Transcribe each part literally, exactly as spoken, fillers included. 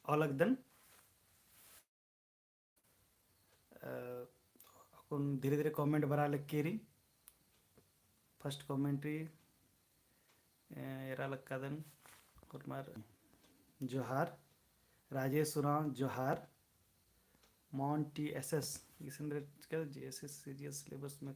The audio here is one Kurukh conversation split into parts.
ओलगदन। अ, अक्कुन धीरे धीरे comment बरआ लगी रई। First comment रई, अ, एरा लक्कादन, होरमर जोहार, राजेश उराँव जोहार, मॉन्टी एसएस, इसन रे क्या जेएसएस सीजीएल syllabus में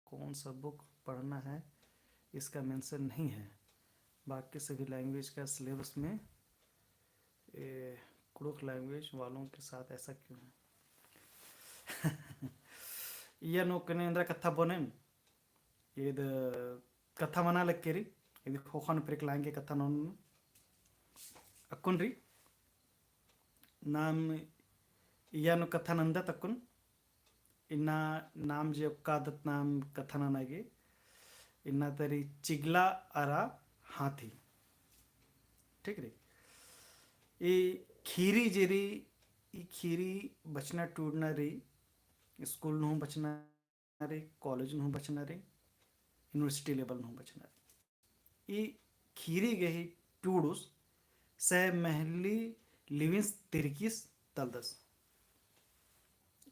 कौन सा book पढ़ना है, इसका mention नहीं है। बाकी सभी language का syllabus में, ए, कुड़ुख language वालों के साथ ऐसा क्यों है? इया नू कने एन्दरा कत्था बनेन, ईद कत्था मना लगी रई, ईद ख़ोख़ा नू पेरकी लांगे कत्था ननोन अक्कुन रई। नाम इया नू कत्था नन्दत अक्कुन, इन्ना नाम जे ओक्कादत नाम कत्था नना गे, इन्ना ता रई चिगला अरा हाथी। ठीक रई। ई खीरी जे रई, ई खीरी बचना टूड़ना रई, school नू हूँ बचना रई, college नू हूँ बचना रई, university level नू हूँ बचना रई। ई खीरी गही टूड़ुस से महली लिविंस तिरकिस तलदस।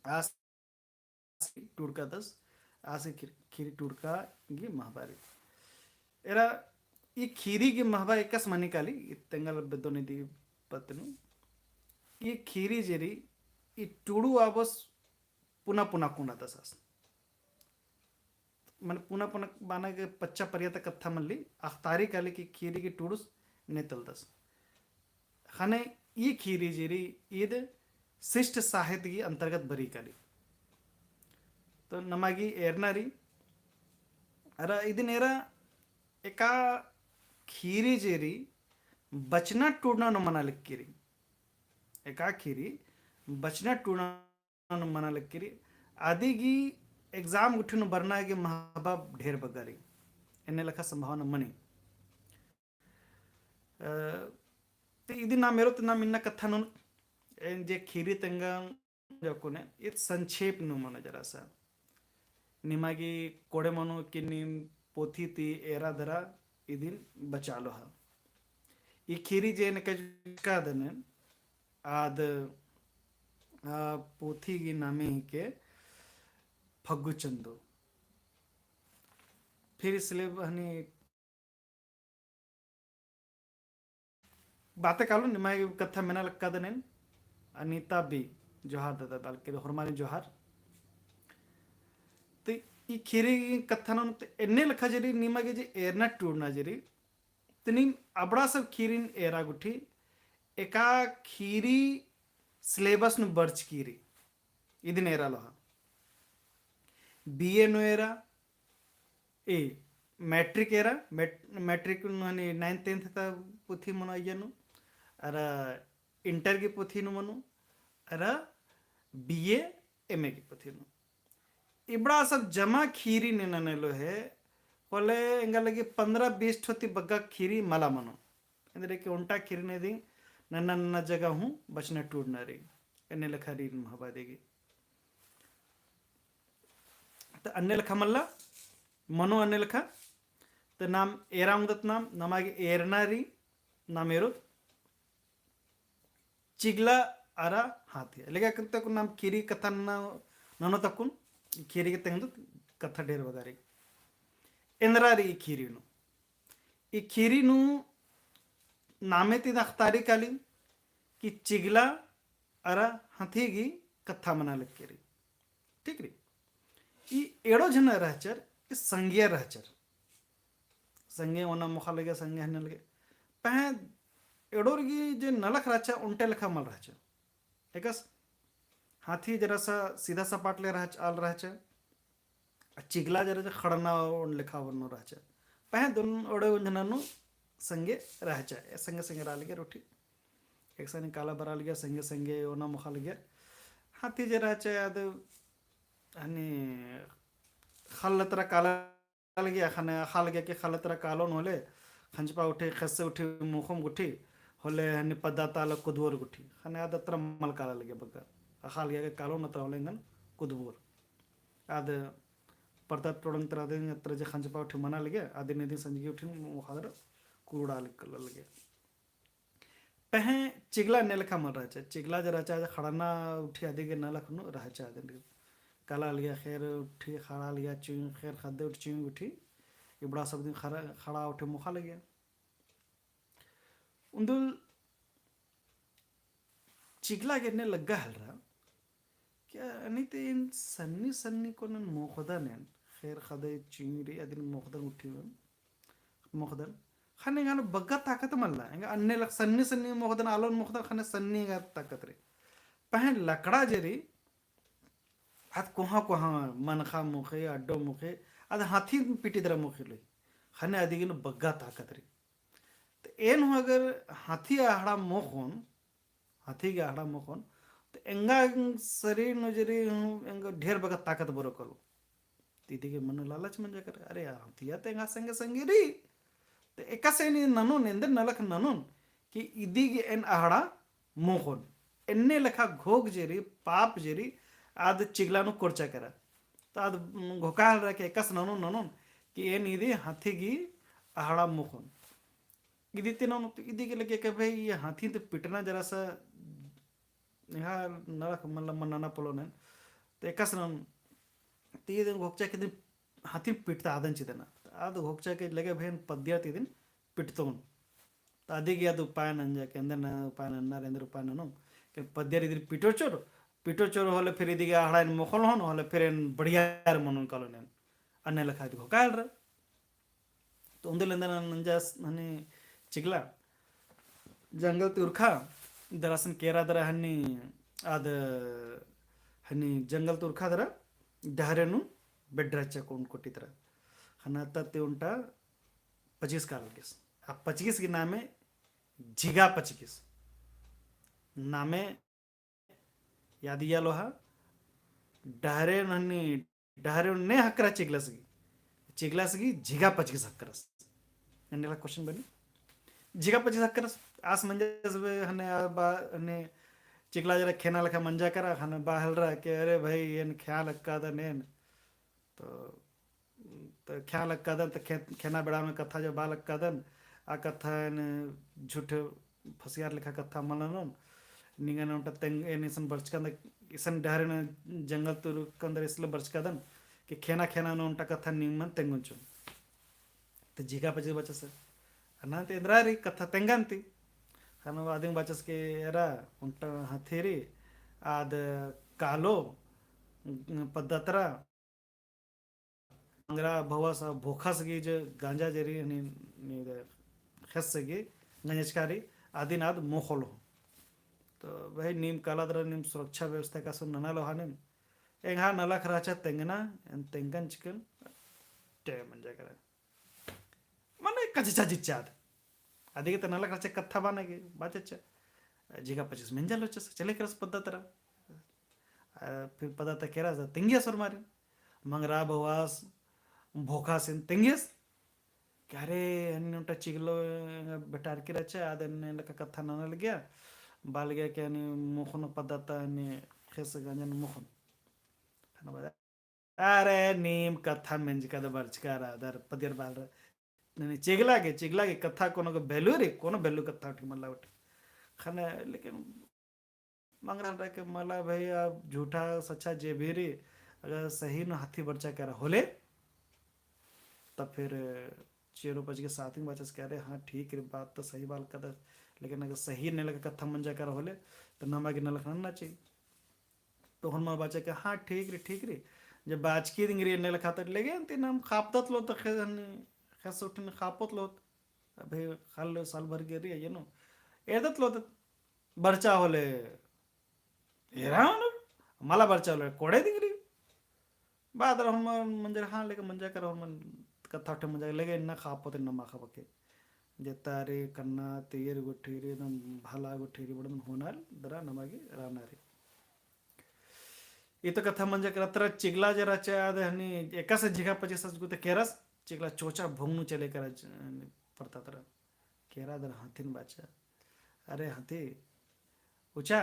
आस टूड़कादस, आस खीर-, खीरी टूड़का गे महबा रई। एरा ई खीरी गे महबा एकासे मनी काली, ई तेंगल बेद्दोन इदी पत्त नू। ई खीरी जे रई, ई टूड़ू आबस पुना पुना कुँड़ादस आस। मने पुना पुना बअना गे पच्चा परिया ता कत्था मल्ली, अख़तारकी काली कि खीरी गे टूड़ुस ने तलदस। ख़ने ई खीरी जे रई ईद शिष्ट साहित्य गही अंतर्गत बरई काली। तो नमा गे एरना रई, अरा इदिन एरा एका खीरी जे रई बचना टूड़ना नू मना लगी रई। एका खीरी बचना टूड़ना नू मना लगी रई। अदी गही exam गुट्ठी नू बरना गे महबा ढेर बग्गे रई। एन्ने लेखा संभावना मनी। अ, ते इदी नाम एरोत नाम इन्ना कत्था नू, एन जे खीरी तेंगा जो कुने, ईद संक्षेप नू मनो जरासा। निमा गे कोड़े मनो कि नीम पोथी ती एरा दरा इदिन बचालो हा। ई खीरी जे एन कजका दनेन, आद, आ, पोथी गही नामे हिके फग्गु चंदो। फिर इसले हनी बाते कालो निमा गे कत्था मेना लक्कादन एन। अनिता बी, जोहार दादा, बालके होरमारिन जोहार। ते ई खीरी कत्था नू ते एन्ने लेखा जे रई निमा गे जे एरना टूड़ना जे रई, ते नीम अबड़ा सब खीरिन एरा गुट्ठी, एका खीरी syllabus नू बरचकी रई, इदिन एरा लोहा। बीए नू एरा, ए, मैट्रिक एरा, मैट-, मैट्रिक नू हनी ninth tenth ता पुथी मनो अइय्या नू, अरा इंटर गही पुथी नू मनो, अरा बीए, एमए गही पुथी नू। इबड़ा सब जमा खीरी ने नने लोहे, होले एंगा लगी पन्द्रह बीस ठो ती बग्गे खीरी मला मनो। एन्देर कि ओन्टा खीरी ने दिम नन्ना नन्ना जगह हूँ बचना टूड़ना रई। एन्ने लेखा रई महबा दे गे। त अन्ने लेखा मल्ला, मनो अन्ने लेखा। त नाम एरा ओंगदत नाम, नमा गे एरना रई, नाम एरोत। चिगला अरा हाथी। लेकिन अक्कुन तक नाम खीरी कत्था ननोत अक्कुन, खीरी गे तेंगदत कत्था ढेर बग्गे रई। एन्दरा रई ई खीरी नू। ई खीरी नू नामे ती अख़तारकी काली कि चिगला अरा हाथी गही कत्था मना लगी रई। ठीक रई। ई एड़ो झन रहचर, ई संगिया रहचर। संगे ओना मोख़ा लगिया, संगे हन्ने लगे। पहें एड़ोर गही जे नलख रहचा, ओन्टे लेखा मल रहचा। एकासे हाथी जरासा सीधा सपाट ले रहच-, आल रहचा। आ चिगला जरा जे खड़ना ओन लेखा बनो रहचा। पहें दोनों एड़ो झना नू संगे रहचा। ए संगे संगे रआ लगिया उठी। एकसानी काला बरआ लगिया, संगे संगे ओना मोख़ा लगिया। हाथी जे रहचा आद हनी ख़ल्ल तरा काला लगिया, ख़ने अख़आ लगिया कि ख़ल्ल तरा कालोन होले, ख़ंजपा उठी, ख़ेस्स उठी, मोख़ोम गुट्ठी, होले हनी पद्दा ता आला कुदबोर गुट्ठी। ख़ने आद अतरा मल काला लगिया बग्गे। अख़आ लगिया कि कालोन अतरा होले एंगन कुदबोर। आद परदा टोड़ंग तरा दिन अतरा जे ख़ंजपा उठी मना लगिया, आदिन इदिन संजगी उठिन मोख़ा दरा कुरुड़ा लगिया। पहें चिगला ने लेखा मल रहचा। चिगला जे रहचा, खड़ना उठी अदिगे नलख नू रहचा अदिन। काला लगिया ख़ेर उठी, खड़ा लगिया चुई, ख़ेर ख़द्दे उठी चुई उठी। इबड़ा सब दिन खड़ा, खड़ा उठी मोख़ा लगिया। उन्दुल चिगला गे एन्ने लग्गा हेलरा, क्या अनि ते एन सन्नी सन्नी कोन एन मोख़दन एन, ख़ेर ख़द्दे चुई रई अदिन मोख़दन उठी एन, मोख़दन। ख़ने एंगा नू बग्गे ताकत मल्ला, एंगा अन्ने लख सन्नी सन्नी मोख़दन, आलोन मोख़दन, ख़ने सन्नी एंगा ताकत रई। पहें लकड़ा जे रई, आद कोहाँ कोहाँ मनखा मोख़े, अड्डो मोख़े, आद हाथी पिटी दरा मोख़े लोई। ख़ने अदिगे नू बग्गे ताकत रई। तो एन हूँ अगर हाथी अहड़ा मोख़ोन, हाथी गे अहड़ा मोख़ोन, तो एंगा शरीर नू जे रई हूँ, एंगा ढेर बग्गे ताकत बरओ कालो। तो इदिगे मनो लालच मंजा केरा, अरे हाथिया तो एंगा संगे संगे रई। तो एकासे एन ननोन, एन्देर नलख ननोन, कि इदिगे एन अहड़ा मोख़ोन। एन्ने लेखा घोख जे रई, पाप जे रई, आद चिगला नू कोरचा केरा। तो आद घोखा हेलरा कि एकासे ननोन, ननोन, कि एन इदी हाथी गे अहड़ा मोख़ोन। इदी ती ननोन, तो इदिगे लगे कि भाई, ये हाथी तो पिटना जरा सा, यहाँ नलख मतलब मन्ना पोल्लोन एन। तो एकासे ननोन, तो इदिन घोखचा कि इदिन हाथी पिटता आदन चिदना। तो आद घोखचा कि लगे भाई एन पद्दिया ती इदिन पिटतोन। तो अदिगे आद उपाय नंजा कि एन्देर ना उपाय नन्ना, एन्देर उपाय ननोन। कि पद्दिया ती इदिन पिटोर चोर, पिटोर चोर होले फिर इदिगे अहड़ा एन मोख़ोन होन, होले फिर एन बढ़िया मनोन कालोन एन। अन्ने लेखा इदी घोखा हेलरा। तो उन्दुल एन्देर नंजस हनी चिगला। जंगल ती उरखा दरा असन केरा दरा हनी आद हनी जंगल ती उरखा दरा डहरे नू बेड्डरा चकोन कोटी दरा। ख़ने अत्ता ती ओन्टा पचगिस काला लगियस। आ पचगिस गे नामे झिगा पचगिस। नामे याद इया लोहा, डहरे नू हनी, डहरे नू ने हकरा चिगलस गे, चिगलस गे झिगा पचगिस हकरस। एन्ने ला question बनी। झिगा पचगिस हकरस, आस मंजस बे हने आ बा, हने चिगला जरा खेना लेखा मंजा केरा, हने बा हेलरा के, अरे भाई, एन खेआ लक्कादन एन। तो तो ख्याल अक्कादन, तो खे-, खेना बेड़ा में कत्था जो बाल अक्कादन, आ कत्था एन झूठ फसियार लेखा कत्था मल ननोन, निंगन ओन्टा तेंग-, एन इसन बरचकादन, इसन डहरे नू जंगल ती उरखकन दरा इसले बरचकादन, कि खेना खेना नू ओन्टा कत्था निमन तेंगोन चिओन। तो झिगा पचगिस बाचस, अन्ना ती एन्दरा रई कत्था तेंगन ती, ख़ने आदिम बाचस कि एरा ओन्टा हाथी रई, आद कालो, पद्दा तरा, मंगरा भवास भोखास गे जे गांजा जे रई, नी, नी दे, ख़ेस गे गांजा चिका रई, आदिन आद मोख़ोल हो। तो भाई नीम काला दरा नीम सुरक्षा व्यवस्था का सब नना लोहा नीम। एंग्है नलख रहचा तेंगना, एन तेंगन चिकन, टे मंजा केरा। मने कच्चा चिच्चा आद। अदिगे तो नलख रहचा कत्था बाना गे, बाचचा। झिगा पचगिस मेंजा लोचस, चले केरस पद्दा तरा। आ, फिर पद्दा तरा केरस, तेंगियस ओर्मारिन। मंगरा भवास भोखासिन तेंगियस। कि अरे, हनी ओन्टा चिगलो बेटारकी रहचा, आद एन्ने लेखा कत्था नना लगिया। बआ लगिया कि हनी मोख़ोन पद्दा ता हनी ख़ेस गांजन मोख़ोन। अरे, नीम कत्था मेंजका दा बरचका रअदर, पद्दियर बालर। नहीं, नहीं, चिगला गे, चिगला गे कत्था कोनो गे value रई, कोनो value कत्था उठी मल्ला उठी। ख़ने, लेकिन मंगरा रअदर कि मला भाई, अब झूठा सच्चा जे भी रई, अगर सही नू हाथी बरचा केरा होले, तब फिर चेरो पचगिस आदिम बाचस कि अरे हाँ, ठीक रई, बात तो सही बाल कदस, लेकिन अगर सही ने लेखा कत्था मंजा केरा होले, तो नमा गे नलख नन्ना चाही। तो होरमा बाचा कि हाँ, ठीक रई, ठीक रई। जब बाचकी दिंगरी एन्ने लेखा तो लेगे, अन्ती नाम खापदत लो तो खे-, हनी, ख़ेस उठिन खापत लो। अबे खाल साल भर गे रई, ये नो। एरदत लो तो बरचा होले, एरा होले, मला बरचा होले, कोड़े दिंगरी। बाद रहो मन मंजर हाँ लेके मंजा कर रहो मन कत्था उठे मंजा लेके इन्ना खापो ते नमा खापो के। जेता रे कन्ना तेर गुठी रे एकदम भाला गुठी रे बड़न होना रे दरा नमा गे राना रे। ई तो कत्था मंजा कर अतरा चिगला जरा चा आद हनी एकासे झिगा पच्चीस सच गुते केरस चिगला चोचा भोंगनू चले करा ज-, परता तरा। केरा दरा हाथिन बाचा। अरे हाथी, उचा,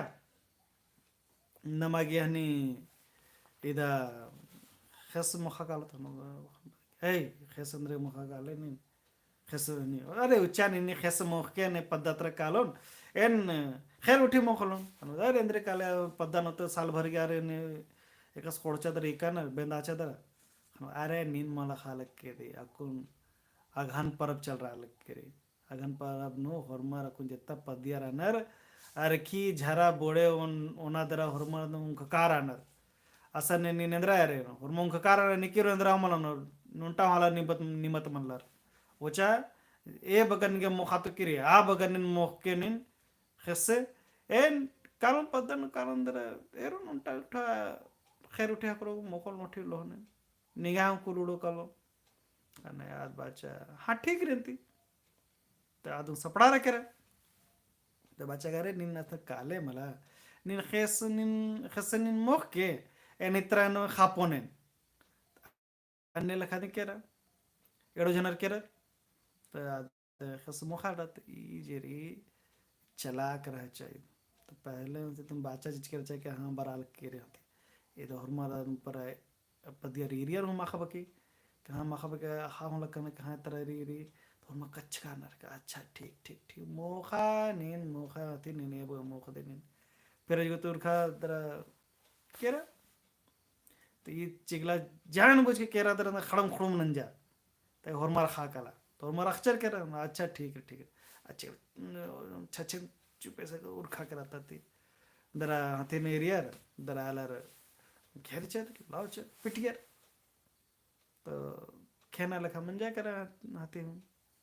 नमा गे हनी इदा ख़ेस मोख़ा कालो तो, ए, ख़ेस एन्दरे मोख़ा काले नी, ख़ेस नी, अरे उच्चा नी, नी ख़ेस मोख़ के ने पद्दा तरा कालोन, एन ख़ेर उठी मोख़लोन। अरे एन्दरे काले पद्दा नू तो साल भर गे अरे ने एकस ख़ोंड़चा दरा इकानर बेंदाचा दरा। अरे नीन मला ख़ा लक्केरी, अक्कुन अगहन परब चलरआ लक्केरी। अगहन परब नू होरमर अक्कुन जेत्ता पद्दियर रअनर, अरखी झरा बोड़े ओन-, ओना दरा होरमर नू उंखका रअनर। असन ने नीन एन्दरा अरे, होरमर उंखका रअनर, निकिर एन्दरा मला नू, नोंटा मला निमत, निमत मल्लर। ओचा, ए बगन गे मोख़ा तो किरी, आ बगन नीन मोख़के नीन ख़ेस्से, एन कालोन पद्दन कालोन दरा, एरोन ओन्टा उठा, ख़ेर उठी ख़क्खरो, मोख़ोल नोठी लोहने। निंग्है हूँ कुलुड़ो कालो। अने आद बाचा, हाँ, ठीक रई ती। तो आद हूँ सपड़ारआ केरा। तो बाचा गा रे, नीन अत्ता काले मला, नीन ख़ेस, नीन ख़ेस्से नीन मोख़के, एन इतरा नू ख़ापोन एन। अन्ने लेखा दी केरा, एड़ो झनर केरा। तो आद ख़ेस मोख़ा रअदत, ई जे रई चलाक रहचा। तो पहले से तुम बाचा चिचके रहचा कि हाँ, बरआ लक्केरी हती। एदे होरमर पर पद्दियर ईरियर हूँ माख़ा बकी, कहाँ माख़ा बकी, हाँ हूँ लक्कन कहाँ तरा ईरी, तो होरमर कच्छका नरका, अच्छा, ठीक, ठीक, ठीक, मोख़ा नीन, मोख़ा हती नीन, एबो मोख़दे नीन। फिर जो तुरखा दरा केरा, तो ई चिगला जानबूझ के केरा दरा खड़म खड़म नंजा। ते होरमर ख़ा काला। तो होरमर अख़चर केरा, अच्छा, ठीक है, ठीक है। अच्छा, छछे चुपे से उरखा केरा ता ती। दरा हथिन ईरियर, दरा आलर घेरचर, लाउचर, पिटियर। तो खेना लेखा मंजा केरा हथिन।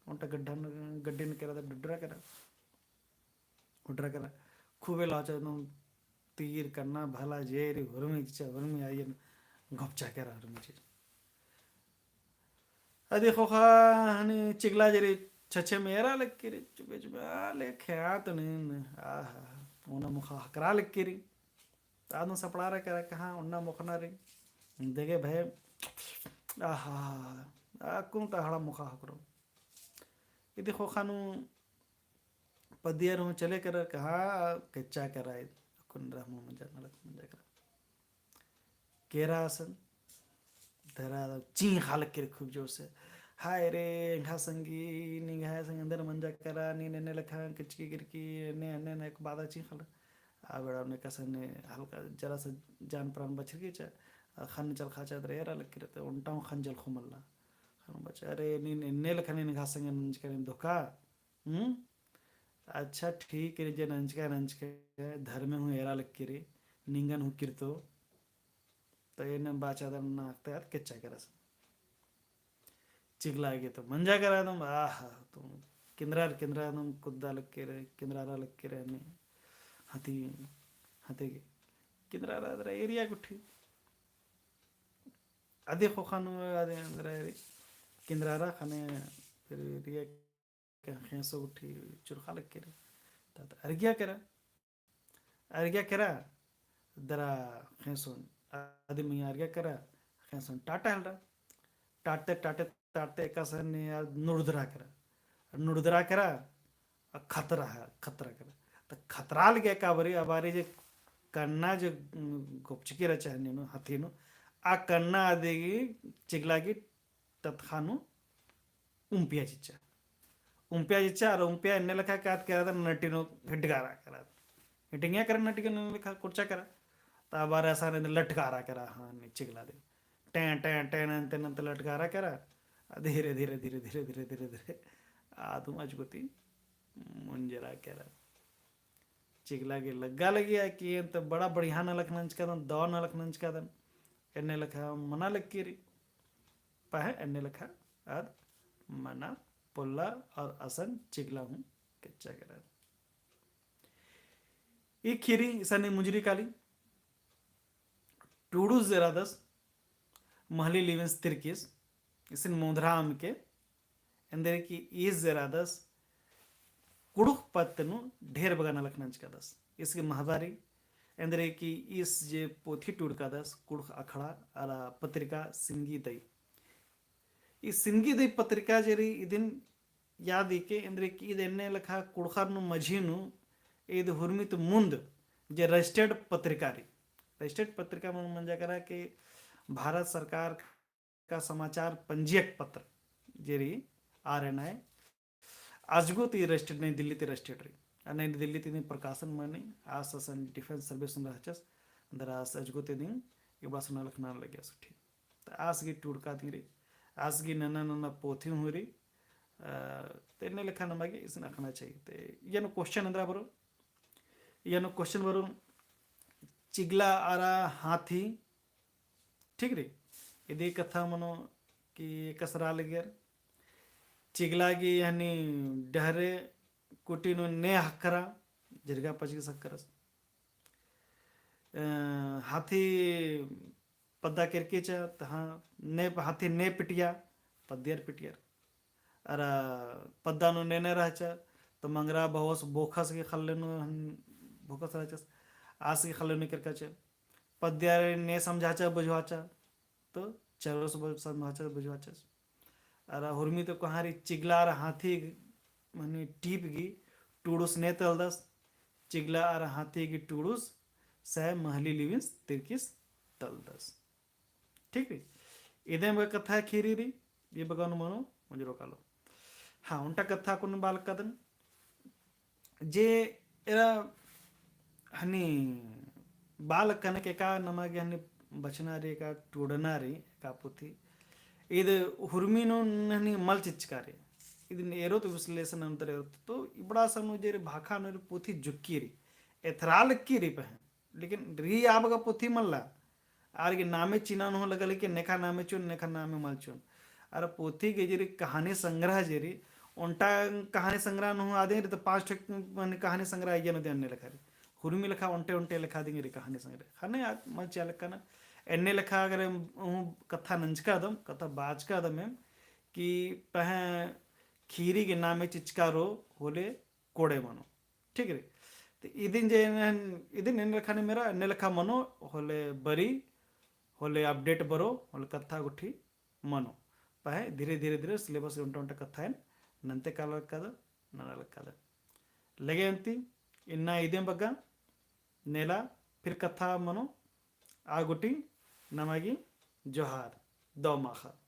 ओन्टा गड्ढा न, गड्ढिन केरा ता डुडरा केरा। उडरा केरा, खूबे लाचा एकदम तीर कन्ना भला जे रई हुरमी चिच्चा, हुरमी आयन घोपचा केरा हुरमी चिच्चा। अदी ख़ोख़ा हनी चिगला जे रई छछे में एरा लक्केरी, चुपे चुपे, आ ले खेआ तो नीन, आहा, ओना मोख़ा ख़क्खरा लक्केरी। आद हूँ सपड़ारआ केरा कहाँ ओना मोख़ना रई। देगे भय, आहा, अक्कुन ता हड़ा मोख़ा ख़क्खरो। इदी ख़ोख़ा नू पद्दियर हूँ चले केरा कहाँ केच्चा केरा, अक्कुन रहमो मंजा नलख मंजा केरा। केरा असन, दरा चींख़ा लक्केरी खूब जोर से। हाय रे, एंग्है संगी, निंग्है संगी एन्देर मंजा केरा, नीन एन्ने लेखा केचकी केरकी, एन्ने, एन्ने, एन्ने एक बादा चींख़ा लक्केरी। आ बेड़ा ने कसन ने हल्का जरा सा जान प्राण बछरकी चा, आ ख़न्न चलख़ा चा दरा एरा लक्केरी, तो ओन्टा हूँ ख़न्न चलख़ो मल्ला। ख़न्न बचा, अरे, नीन एन्ने लेखा नीन एंग्है संगे नंजका नीन धोखा, हम्म? अच्छा, ठीक है, जे नंजका, नंजका, धर्मे हूँ एरा लक्केरी, निंगन हूँ किरतो, तो एन्ने बाचा दरा नाख़ते आद केच्चा केरा असन। चिगला गे तो मंजा केरा एकदम, आहा, तो किंदरार, किंदरार एकदम कुद्दा लक्केरी, किंदरारा लक्केरी हनी, हती, हती गे। किंदरारा दरा एरिया गुट्ठी। अदी ख़ोख़ा नू, अदी एन्देर एरी, किंदरारा ख़ने, फिर एरिया ख़ेंसो गुट्ठी चुरख़ा लक्केरी। तात अरगिया केरा। अरगिया केरा, दरा ख़ेंसोन, अदी मइय्याँ अरगिया केरा, ख़ेंसोन टाटा हेलरा। टाटते, टाटते, टाटते एकासे ने आ नुड़दरा केरा। नुड़दरा केरा, आ खतरा है, खतरा केरा। तो खतरा लगे का बारी, आ बारी जे कन्ना जे, उम, गोपचकी रहचा हनी नू, हथी नू, आ कन्ना अदी गे चिगला गे ततख़ा नू उम्पिया चिच्चा। उम्पिया चिच्चा, अरा उम्पिया एन्ने लेखा कात केरा ता नटी नू हिटगारा केरा। हिटिंगिया केरा नटी नू लेखा कुर्चा केरा। ता बारा सारे लटकारा केरा, हाँ, नी चिगला दे। टें, टें, टें, नंते, नंते लटकारा केरा। आ धीरे, धीरे, धीरे, आदम अजगुती मुंजरा केरा। चिगला गे लग्गा लगिया कि एन तो बड़ा बढ़िया नलख नंजकादन, दौ नलख नंजकादन। एन्ने लेखा मना लक्केरी। पहें एन्ने लेखा आद मना पोल्ला और असन चिगला हूँ केच्चा केरा। ई खीरी इसानी मुंजरी काली। टूड़ुस जे रअदस, महली लिविंस तिरकिस, इसिन मोंधरा अमके, एन्देर की ईस जे रअदस, कुँड़ुख़ पत्त नू ढेर बग्गे नलख नंजकादस। ईस गे महदारी, एन्देर की ईस जे पोथी टूड़कादस, कुँड़ुख़ अखड़ा, अरा पत्रिका सिनगी दई। ई सिनगी दई पत्रिका जे रई इदिन याद इके, एन्देर की ईद एन्ने लेखा कुँड़ुख़र नू मझी नू ईद हुरमी ती मुन्द जे registered पत्रिका रई। Registered पत्रिका मल मंजा केरा कि भारत सरकार का समाचार पंजीयक पत्र जे रई, आर एन आई, अजगो ती registered नई, दिल्ली ती registered रई। नई दिल्ली ती दिम प्रकाशन मनी, आस असन Defence Service नू रहचस, अंदर आस अजगो ती दिम, इबड़ा सुना लखना लग्गिया सुट्ठी। त आस गही टूड़का दिम री, आस गही नन्ना नन्ना पोथी हूँ री, अ, त एन्ने लेखा नमा गे इसन अख़ना चाहिए। त एन्ने question एन्दरा बरो, एन्ने question बरो, चिगला अरा हाथी, ठीक री, इदी कत्था मनो कि एकासे रआ लगियर, चिगला गही हनी डहरे कुटी नू ने हक्करा, जिरगा पचगी सक्करस। अ, हाथी पद्दा केरकी चा, त हाँ, ने, हाथी ने पिटिया, पद्दियर पिटियर। अरा पद्दा नू ने ने रहचा, त मंगरा भवस बोखस गही ख़ल्ले नू हन, बोखस रहचस, आस गही ख़ल्ले नू केरका चा। पद्दियर ने समझाचा, बुझवाचा, तो चरोस ब-, समझाचा, बुझवाचस। अरा हुरमी तो कहाँ री चिगला अरा हाथी, मने टीप गही टूड़ुस ने तलदस, चिगला अरा हाथी गही टूड़ुस सै महली लिविन्स तिरकिस तलदस। ठीक री? इदे बग्गे कत्था ख़ीरी री, ई बग्गे नू मनो मुंजरो कालो। हाँ, ओन्टा कत्था कुन बाल कदन। जे एरा हनी बाल कने के का नमा गे हनी बचना री का टूड़ना री का पुथी। इद हुरमी नू हनी मल चिचका री। इद एरोत विश्लेषण अंदर एरोत तो इबड़ा सनु जे रे भाखा नू रे पुथी जुक्की री। एथरा लक्की री पहें। लेकिन री आबगा पुथी मल्ला। आर गे नामे चिना नू लगा लेके नेखा नामे चुन, नेखा नामे मल चुन। अरा पुथी गे जे री कहानी संग्रह जे री, ओन्टा कहानी संग्रह नू आदे री तो पाँच ठो मने कहानी संग्रह आइया नू दे अन्ने लेखा री। हुरमी लेखा ओन्टे ओन्टे लेखा दिंगे री कहानी संग्रह। ख़ने आ मल चिआ लक्कना। एन्ने लेखा अगर हूँ कत्था नंजका दम, कत्था बाचका दम एम, कि पहें ख़ीरी गे नामे चिचका रो होले कोड़े मनो। ठीक री। तो इदिन जे एन-, इदिन एन्ने लेखा नी मेरा, एन्ने लेखा मनो, होले बरी, होले update बरो, होले कत्था गुट्ठी मनो। पहें धीरे, धीरे, धीरे syllabus ओन्टा, ओन्टा कत्था एन नन्ते काला लक्कादन, नना लक्कादन। लगे अन्ती, इन्ना इदेन बग्गे, नेला, फिर कत्था मनो, आ गुट्ठी नमा गे जोहार, दव माख़ा।